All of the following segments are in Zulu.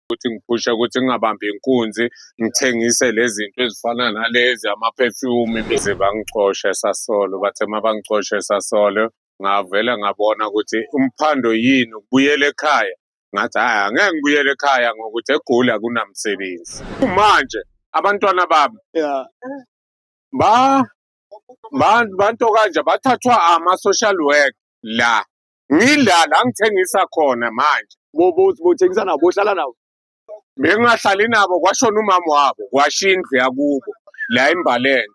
Ukuthi ngiphushe ukuthi ngingabambi inkunzi, ngithengise lezi zinto ezifana nalezi, ama-perfume, bize bangicoshe eSasol. Bathe uma bangicosha eSasol, ngavele ngabona ukuthi umphando yini ukubuyela ekhaya. Ngathi, hhayi, angeke ngibuyele ekhaya ngokuthi eGoli akunamsebenzi. Manje abantwana bami ba bantu kanje bathathwa ama-social work la ngila la ngithengisa khona manje. Bothengisa nabo, bohlala nabo? Bengingahlali nabo, kwashona umama wabo, kwashiya indlu yakubo la eMbalenhle.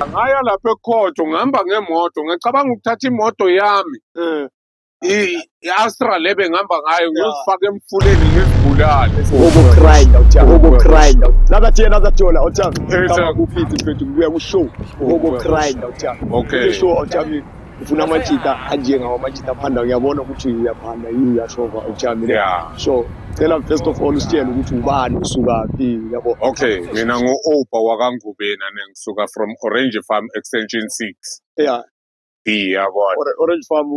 Ngaya lapha ekhotho, ngihamba ngemoto, ngicabanga ukuthatha imoto yami, i-Astra le bengihamba ngayo, ngiyozifaka emfuleni ngizibulale. Ubu-grind, ubu-grind. Nazathi nazathola awuthami. Kama kufithi mfethu, kubuya ku-show ubu-grind, awuthami. Kule show, awuthami, ufuna amajita anjengawo, amajita aphanda. Ngiyabona ukuthi uyaphanda yini, uyashova, awuthami. So cela first of all usitshele ukuthi ubani, usukaphi, yabo. Okay, mina ngu-Opa wakaNgubeni, ngisuka from Orange Farm Extension 6 B, yabona. Orange Farm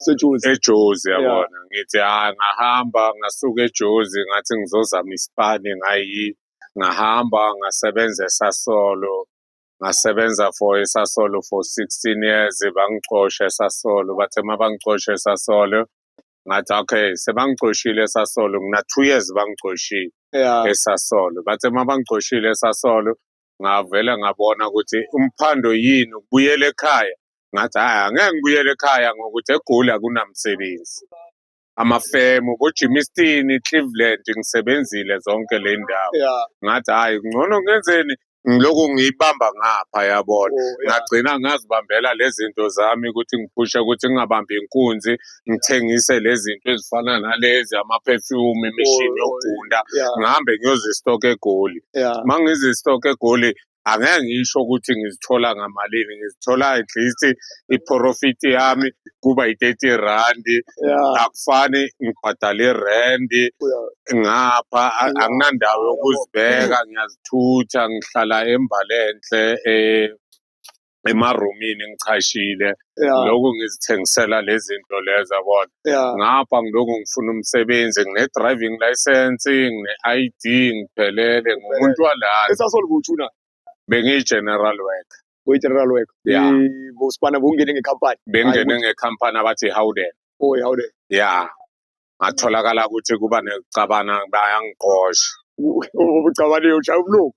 seJozi. EJozi, yabona. Ngithi ha, ngahamba ngasuka eJozi, ngathi ngizozama isipani, ngayi ngahamba ngasebenza eSasolo, ngasebenza for eSasolo for 16 years. Bangicosha eSasolo. Bathe uma bangicosha eSasolo, ngathi okay, sebangicoshile eSasolo, ngina 2 years bangicoshile eSasolo. Bathe uma bangicoshile eSasolo, ngavele ngabona ukuthi umphando yini ukubuyela ekhaya. Ngathi hhayi, angeke ngibuyele ekhaya ngokuthi eGoli akunamsebenzi. Amafemu bo-Germiston, Cleveland, ngisebenzile zonke le ndawo. Ngathi hhayi, ngcono ngenzeni, ngilokhu ngiyibamba ngapha, yabona. Ngagcina ngazibambela lezi zinto zami ukuthi ngiphushe ukuthi ngingabambi inkunzi, ngithengise lezi zinto ezifana nalezi, ama-perfume, imishini yokugunda, ngihambe ngiyozi-stock eGoli. Uma ngizi-stock eGoli, angeke ngisho ukuthi ngizithola ngamalini, ngizithola at least i-profit yami kuba yi-R30. Akufani ngibhadale irenti ngapha, anginandawo yokuzibeka, ngiyazithutha, ngihlala eMbalenhle, emarumini ngichashile. Lokhu ngizithengisela lezi zinto lezo, yabona. Ngapha ngilokhu ngifuna umsebenzi, ngine-driving license, ngine-ID, ngiphelele, ngumuntu walana. ESasol bowuthuna? Bengiyi-general worker. Boyi-general worker? Yeah. Bosipana bowungene ngekhampani? Bengingene ngekhampani abathi Howden. Oh, Howden. Ya, ngatholakala ukuthi kuba nekucabana, bayangiqosha. Ubucabane, ushaya umlungu?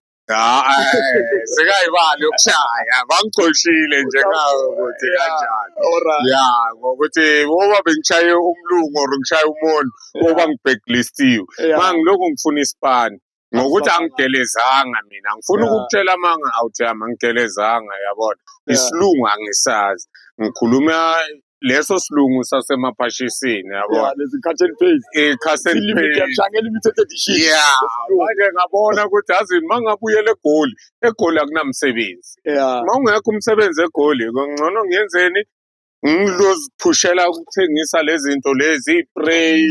Sekayibali yokushaya, bangicoshile nje ngawo ukuthi kanjani. Ya, ngokuthi ngoba bengishaye umlungu or ngishaye umuntu, ngoba ngi-blacklistiwe. Ma ngilokhu ngifuna isipani ngokuthi angigelezanga mina, ngifuna ukukutshela amanga, awuthi yami angigelezanga, yabona. Isilungu angisazi, ngikhuluma leso silungu sasemaphashisini, yabona. Lezi cut and paste. I-cut and paste. Limited edition. Yeah, manje ngabona ukuthi yazini, uma ngabuyela eGoli, eGoli akunamsebenzi. Uma ungekho umsebenzi eGoli, ngcono ngiyenzeni, ngiloziphushela ukuthengisa lezi zinto lezi, iy'spray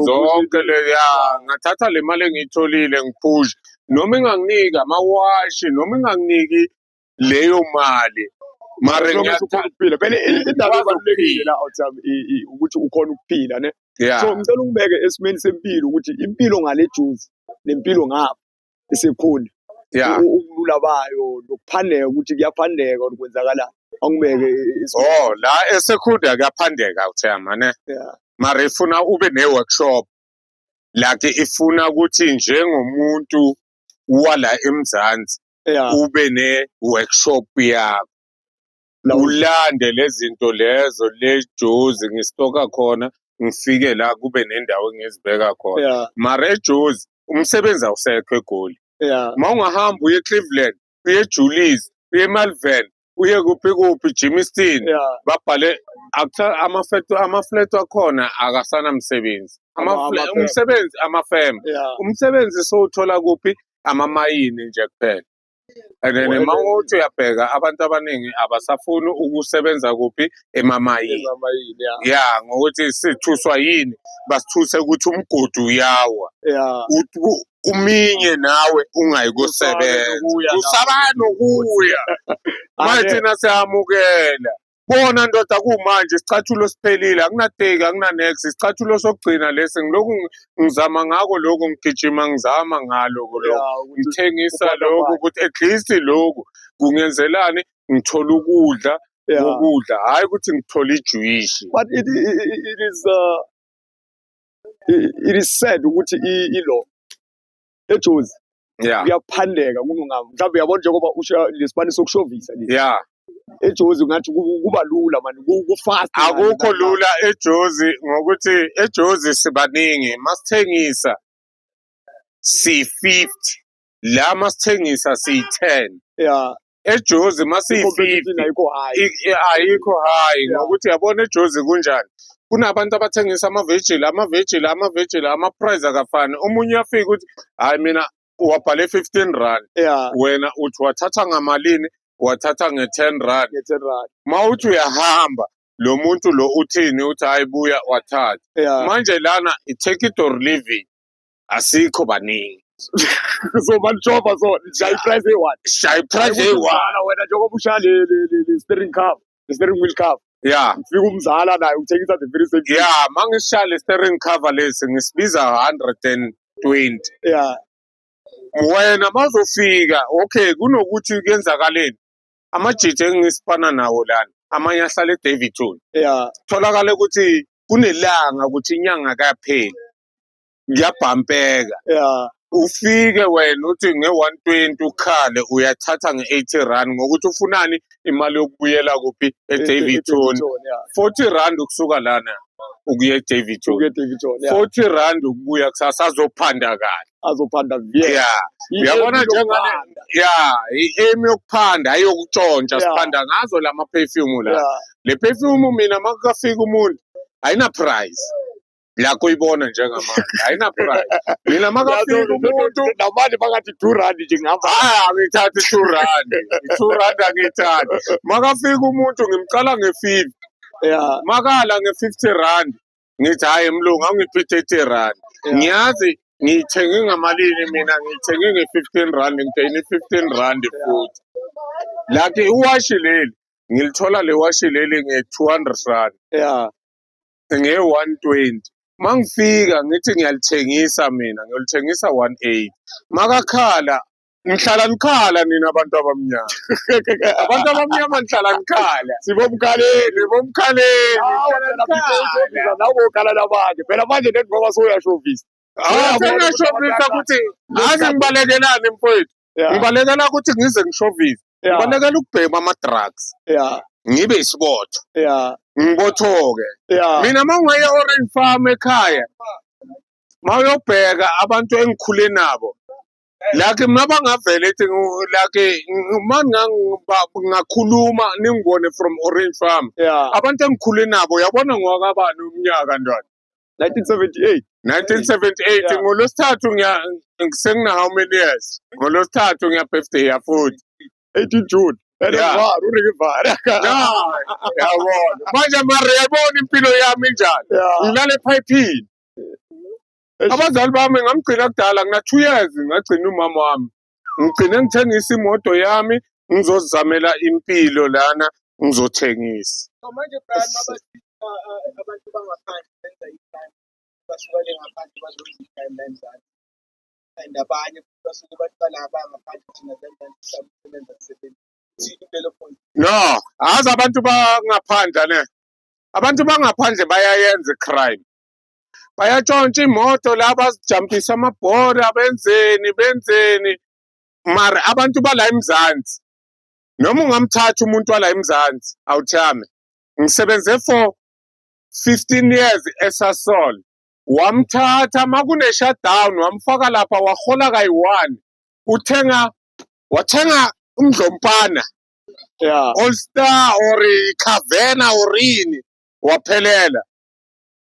zonke le. Ya, ngathatha le mali engiyitholile, ngiphushe, noma inganginiki amawashi, noma inganginiki leyo mali, mara As long as ukhona ukuphila phela, indaba Ukwazi ebalulekile ukuphila. La, awuthami, ukuthi ukhona ukuphila, ne. So ngicela ungibeke esimeni sempilo, ukuthi impilo ngale Jozi nempilo ngapha esekhona, ubulula bayo nokuphandeka, ukuthi kuyaphandeka or kwenzakalani, angibeke esimeni. Oh, la eSecunda kuyaphandeka, awuthiyama, ne. Mara ifuna ube ne-workshop, like ifuna ukuthi njengomuntu wala eMzansi ube ne-workshop yakho, ulande lezi zinto lezo le Jozi, ngistoka khona, ngifike la kube nendawo engizibeka khona. Mara eJozi umsebenzi awusekho eGoli. Uma ungahamba uye eCleveland, uye eJulius, uye eMalvern, uye kuphi kuphi, Germiston, babhale ama-flat akhona akasanamsebenzi. Ama-firm. Umsebenzi amafem. Umsebenzi sowuthola kuphi? Amamayini nje kuphela. And then uma uthi uyabheka, abantu abaningi abasafuni ukusebenza kuphi? Emamayini. Ezamayini, ya. Ya, ngokuthi sithuswa yini? Basithuse ukuthi umgodi uyawa. Uthi uminye nawe ungayi kusebenza. Usabe nokuya. Usaba nokuya. Manje thina siyamukela. Bona ndoda, kumanje isicathulo siphelile, akunateki, akuna-nex, isicathulo sokugcina lesi. Ngilokhu ngizama ngako lokhu, ngigijima ngizama ngalo lokhu, Yeah, ukuthi ngithengisa uphanda lokhu manje. ukuthi at least lokhu kungenzelani ngithola ukudla kokudla, hhayi ukuthi ngithola ijuishi. But it is sad ukuthi ilo eJozi kuyaphandeka kunungami. Mhlawumbe uyabona njengoba usho lesibani sokushovisa lesi. EJozi ngathi kuba lula mani, ku-fast mani, Akukho nani, nani. lula eJozi ngokuthi eJozi sibaningi, masithengisa si-50 la, masithengisa siyi-10. EJozi masiyi-50 I-competition ayikho high. Ayikho high ngokuthi yabona eJozi kunjani, kunabantu abathengisa amavejili, amavejili, amavejili, ama-price akafani. Omunye uyafika ukuthi hhayi, mina wabhale 15 rand, wena uthi wathatha ngamalini? Wathatha nge-10 rand. Nge-10 rand. Ma uthi uyahamba, lo muntu lo uthini? Uthi hayi, buya wathatha. Manje lana i-take it or leave it, asikho baningi. So banishova, so nishaya i-price eyi-one. Shaya i-price eyi-one. Umzala wena njengoba ushaya le steering cover, le steering wheel cover. Ufika umzala naye uthengisa the very same thing. Ya, mangisishaya le steering cover lesi ngisibiza 120. Wena mawuzofika, okay, kunokuthi kuyenzakaleni, amajiji engisipana nawo lana amanye ahlala eDaveyton. Tholakala ukuthi kunelanga ukuthi inyanga kayapheli, kuyabhampeka. Ufike wena uthi nge-120, ukhale uyathatha nge-80 rand ngokuthi ufunani imali yokubuyela kuphi? eDaveyton. 40 rand ukusuka lana ukuya eDaveyton. Ukuya eDaveyton, yeah. 40 rand ukubuya kusasa, azophanda kahle. Azophanda vye. Ya, uyabona njengale, ya, i-aim yokuphanda ayokutshontsha. Siphanda ngazo lama perfume la. Le perfume mina makafika umuntu ayina price la kuyibona njengamanje, ayina price mina makafika umuntu. Namanje bakathi 2 rand nje ngihamba. Hayi, angithathi 2 rand, i-2 rand angiyithathi. Makafika umuntu ngimqala nge-50. Makala nge-50 rand ngithi hhayi mlungu, awungiphi 30 rand. Ngiyazi ngiyithenge ngamalini mina, ngiyithenge nge-15 rand, ngidayine i-15 rand futhi. Like iwashi leli ngilithola, le washi leli nge-200 rand, nge-120. Mangifika ngithi ngiyalithengisa mina, ngiyolithengisa 180. Makakhala ngihlala nikhala nina abantu abamnyama, abantu abamnyama nihlala nikhala. Sibomkhaleni. Nibomkhaleni. Nawe ukhala nabanye phela manje nethi ngoba soyashovisa. Ah, sengiyashovisa ukuthi azi ngibalekelani mfowethu. Ngibalekela ukuthi ngize ngishovise, ngibalekela ukubhema ama-drugs, ngibe isibotho, ngibothoke. Mina uma ungaya e-Orange Farm ekhaya, uma uyobheka abantu engikhule nabo, like mina bangavele ethi like uma ngakhuluma ningibone from Orange Farm, abantu engikhule nabo, uyabona ngowakabani umnyaka ntwana? 1978. 1978. Ngolwesithathu ngiya sengina how many years? Ngolwesithathu ngiya birthday ya futhi. 18 June. Yeah. Ene Ya, yabona manje, mara yabona impilo yami injani? Ngilala ephayiphini. Abazali bami ngamgcina kudala, ngina 2 years ngagcina umama wami. Ngigcine ngithengisa imoto yami, ngizozamela impilo lana, ngizothengisa. So manje Brian, mabathi abantu bangaphandle benza i-crime, basuka le ngaphandle bazokwenza i-crime la eMzansi, and abanye basuke bathi balaba ngaphandle, thina la eMzansi sisasebenza kusebenza. Uthini kulelo point? No, azi abantu bangaphandle ne, abantu bangaphandle bayayenza i-crime, bayatshontsha imoto la, bazijampisa amabhoda, benzeni benzeni, mara abantu bala eMzansi, noma ungamthatha umuntu wala eMzansi, awuthame ngisebenze for 15 years eSasol, wamthatha makune shutdown, wamfaka lapha, wahola kayi-one, uthenga, wathenga umdlompana, All Star or Cavena or yini, waphelela.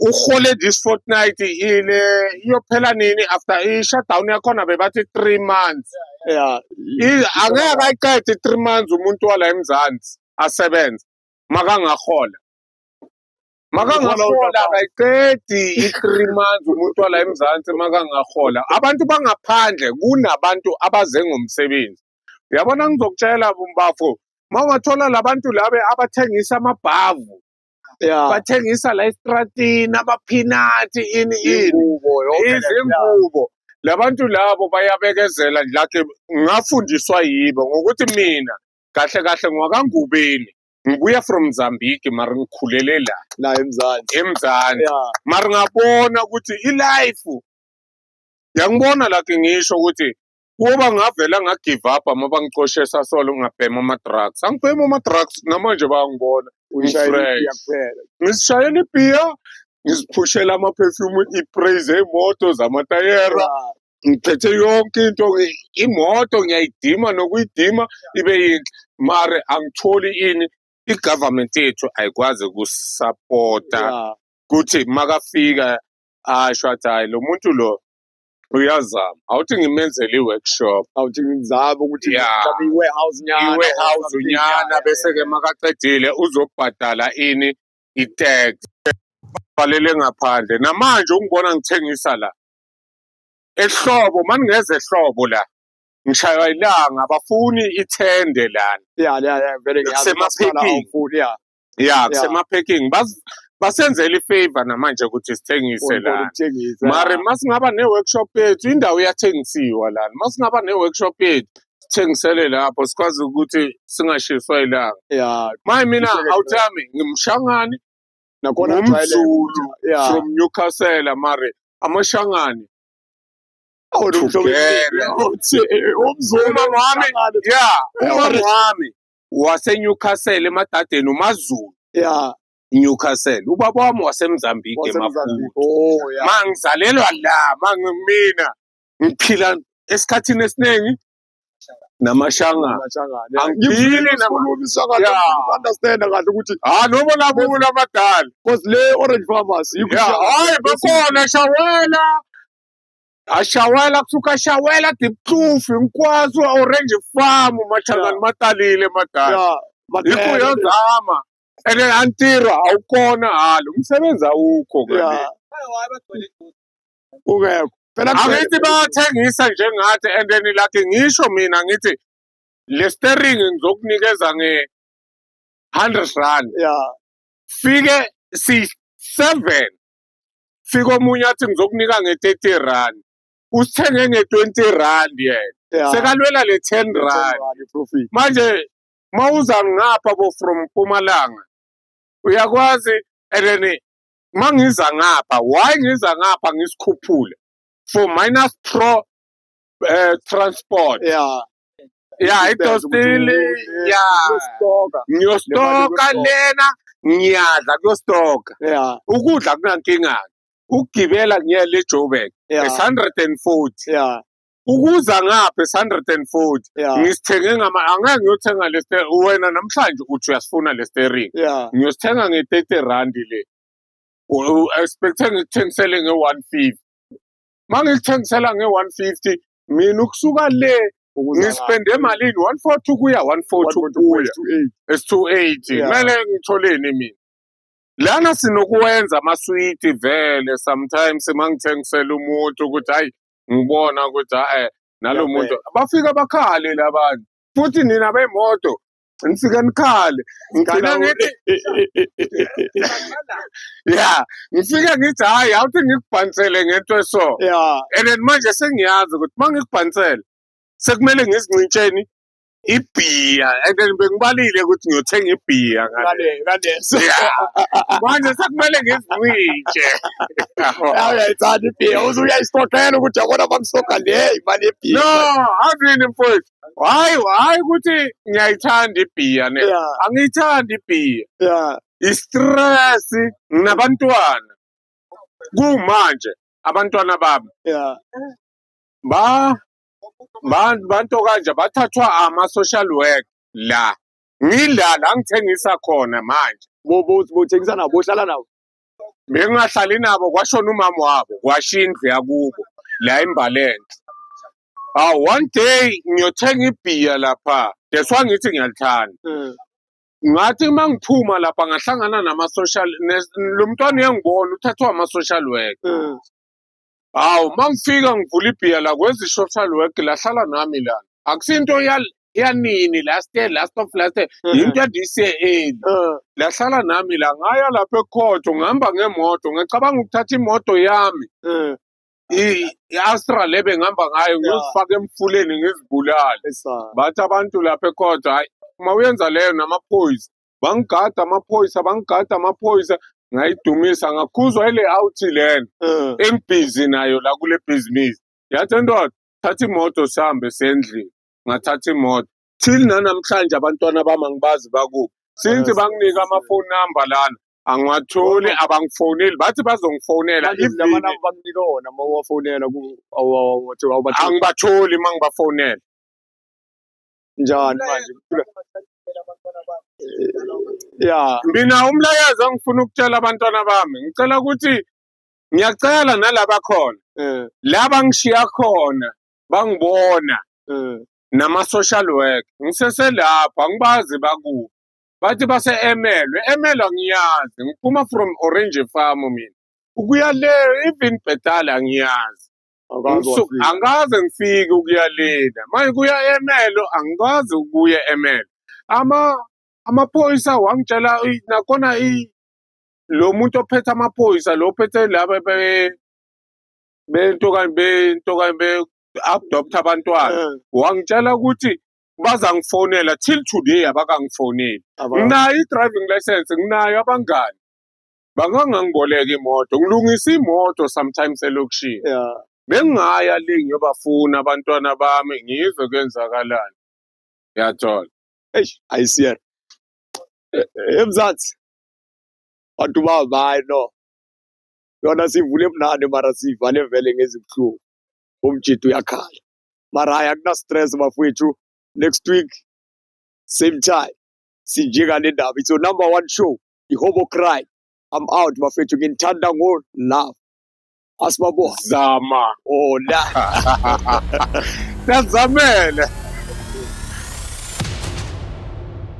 Uhole this fortnight ile iyophela nini after i-shutdown yakhona, bebathi 3 months. Angeke ayiqede i-3 months umuntu wala eMzansi asebenze, makangahola, makangahola akayiqedi i-3 months umuntu wala eMzansi makangahola. Abantu bangaphandle kunabantu abaze ngomsebenzi, uyabona, ngizokutshela bafo. Ma ungathola labantu labe abathengisa amabhavu, bathengisa la estratini ama-peanut, ini ini, Ingubo yonke le nto, yeah. izingubo, labantu labo bayabekezela. Like ngafundiswa yibo ngokuthi mina kahle kahle ngwakangubeni, ngibuya from Mozambique, mara ngikhulele la La eMzansi. eMzansi. Mara ngabona ukuthi i-life yangibona, like ngisho ukuthi kuba ngavela nga-give up uma bangicoshe eSasol, ngabhema ama-drugs. Angibhema ama-drugs namanje, bayangibona. Uyishayela Ngi-fresh. ibhiya kuphela. Ngisishayela ibhiya, ngiziphushela ama-perfume, i-praise ey'moto zamatayera. Ngiphethe yonke into, imoto ngiyayidima nokuyidima ibe yinhle, mare angitholi ini. I-government yethu ayikwazi ukusapota kuthi makafika asho athi, "Hayi, lo muntu lo uyazama, awuthi ngimenzele i-workshop." Awuthi ngizame ukuthi mhlawumbe i-warehouse nyana or I-warehouse something, nyana, bese-ke makaqedile uzobhadala ini, i-tax. Balele ngaphandle namanje ungibona ngithengisa la ehlobo, maningeze ehlobo la ngishaywa ilanga, abafuni ithende lana. Yeah, vele ngiyazi umasipala Kusema-packing. awufuni, yeah. Ya, kusema-packing. Basenzela i-favor namanje ukuthi sithengise Ufuna lana. ukuthengisa. Mare masingaba ne-workshop yethu, indawo iyathengisiwa lana, masingaba ne-workshop yethu sithengisele lapho, sikwazi ukuthi singashiswa ilanga. Maye mina, Sisheke. awuthami ngimshangani, Nakhona kujwayeleke ngumZulu ukuthi from Newcastle, mare amashangani Awu, lo mhlobo together. Uthi, umZulu. Umama wami, Shangane. ya, umama wami waseNewcastle emadadeni, umaZulu. Newcastle. Ubaba wami waseMozambique, WaseMozambique. eMaputo. Oh, yeah. Ma ngizalelwa la, ma ngimina ngiphila esikhathini esiningi namashangana. Amashangane. Angiphili. Ngifuna isikhulumi isishangane, understand kahle ukuthi Ah, noma labo labadala. Because le Orange Farmers yikho Ya, isishangane. hayi, bakhona shawela. Ashawela kusuka shawela Diepkloof hinkwaswo Orange Farm, machangani ma talile madala. Yeah, Hi ku batele. yo zama. Ene a ntirho a wu kona halo, umsebenzi awukho ngale. Ungekho. Phela kugcwele Angithi phela. Bayathengisa njengathi, and then like ngisho mina ngithi le steering ngizokunikeza nge R100. Fike si 7, fike omunye athi ngizokunika nge-R30, usithenge nge-R20 yena. Sekalwela le R10. R10 profit. Manje mawuza ngapha bo from Mpumalanga uyakwazi, and then mangiza ngapha, why ngiza ngapha ngisikhuphule for minus pro transport? Ya, idostili ya. Uyostoka. Ngiyostoka lena, ngiyadla kuyostoka. Ukudla kunankinga, ukugibela ngiya le Joburg is 140. Ukuza ngapha is 140. Ngisithenge ngama, angeke ngiyothenga le wena namhlanje uthi uyasifuna le steering. Ngiyosithenga nge-R30 le. Expecte ngikuthengisele nge-150. Mangikuthengisela nge-150 mina ukusuka le Ukuza ngispende malini? 142 kuya, 142 kuya. 142, It's 280. Kumele ngitholeni mina? Lana sinokuwenza amaswiti vele sometimes mangithengisela umuntu ukuthi hayi, ngibona ukuthi hayi, nalo muntu bafika bakhale labantu, futhi nina bemoto nifike nikhale, ngigcina ngithi ya, ngifike ngithi hayi, awuthi ngikubhansele ngento eso. And then manje sengiyazi ukuthi uma ngikubhansele sekumele ngizincintsheni ibhiya, and then bengibalile ukuthi ngiyothenga ibhiya ngale. Ngale ngaleso. Yeah. Manje sekumele ngizincintshe. Uyayithanda ibhiya, uze uyayistokela ukuthi yabona bangistoka le imali yebhiya. No, azini mfowethu, hayi hayi ukuthi ngiyayithanda ibhiya ne. Angiyithandi ibhiya. I-stress, nginabantwana kumanje, abantwana bami ba bantu kanje bathathwa ama-social work la ngila la ngithengisa khona manje. Bothengisa nabo, bohlala nabo. Bengingahlali nabo, kwashona umama wabo, kwashiya indlu yakubo la eMbalenhle. Ah, one day ngiyothenga ibhiya lapha, that's why ngithi ngiyalithanda. Ngathi uma ngiphuma lapha ngahlangana nama-social lo mntwana uyangibona uthathwa ama-social work. Hawu, uma ngifika ngivula ibhiya la kwezi social work lahlala nami lana, akusinto Yanini? Last year, last of last year, yinto ya this year early. Lahlala nami la, ngaya lapha ekhotho, ngihamba ngemoto, ngicabanga ukuthatha imoto yami, i-Astra le bengihamba ngayo, ngiyozifaka emfuleni ngizibulale. Bathi abantu lapha ekhotho, hayi, uma uyenza leyo, namaphoyisa bangigada, amaphoyisa bangigada, amaphoyisa ngayidumisa, ngakhuzwa ile out lena engibhizi nayo la kule bhizinisi. Yathi, ndoda, thatha imoto sihambe sendlini. Ngathatha imoto. Till nanamhlanje abantwana bami angibazi bakuphi. Since banginika ama-phone number lana, angiwatholi, abangifoneli, bathi bazongifonela. Manje Even lama namba bakunika wona, uma uwafonela awubatholi? Angibatholi uma ngibafonela. Njani manje? Ya. Mina umlayezo engifuna ukutshela abantwana bami, ngicela ukuthi, ngiyacela nalaba khona laba ngishiya khona bangibona nama-social work, ngiseselapha, angibazi bakuphi. Bathi base-Ermelo, e-Ermelo angiyazi. Ngiphuma from Orange Farm mina, ukuya le, even Bethal angiyazi. Awukaze wafika. Angikaze ngifike ukuya lena. Manje kuya Ermelo, angikaze ukuya Ermelo. Amaphoyisa wangitshela nakhona lo muntu ophethe amaphoyisa, lo ophethe laba bento kani, bento kani, be-adopt abantwana, wangitshela ukuthi bazangifonela. Till today abakangifoneli. Nginayo i-driving license, nginayo abangani bangangangiboleka imoto, ngilungisa imoto sometimes elokishini. Bengingaya le ngiyobafuna abantwana bami, ngizwe kwenzakalani, yathola. Eish, ayisiyena. EMzansi. Bantu bami, hayi no. Yona sivule mnandi, mara sivale vele ngezibuhlungu. Umjito uyakhala. Mara hayi, akuna stress bafowethu. Next week same time sinjeka le ndaba. It's your number one show, iHobo Cry. I'm out bafethu, nginithanda ngo love. Asibabona. Zama. Oh la. Siyazamele.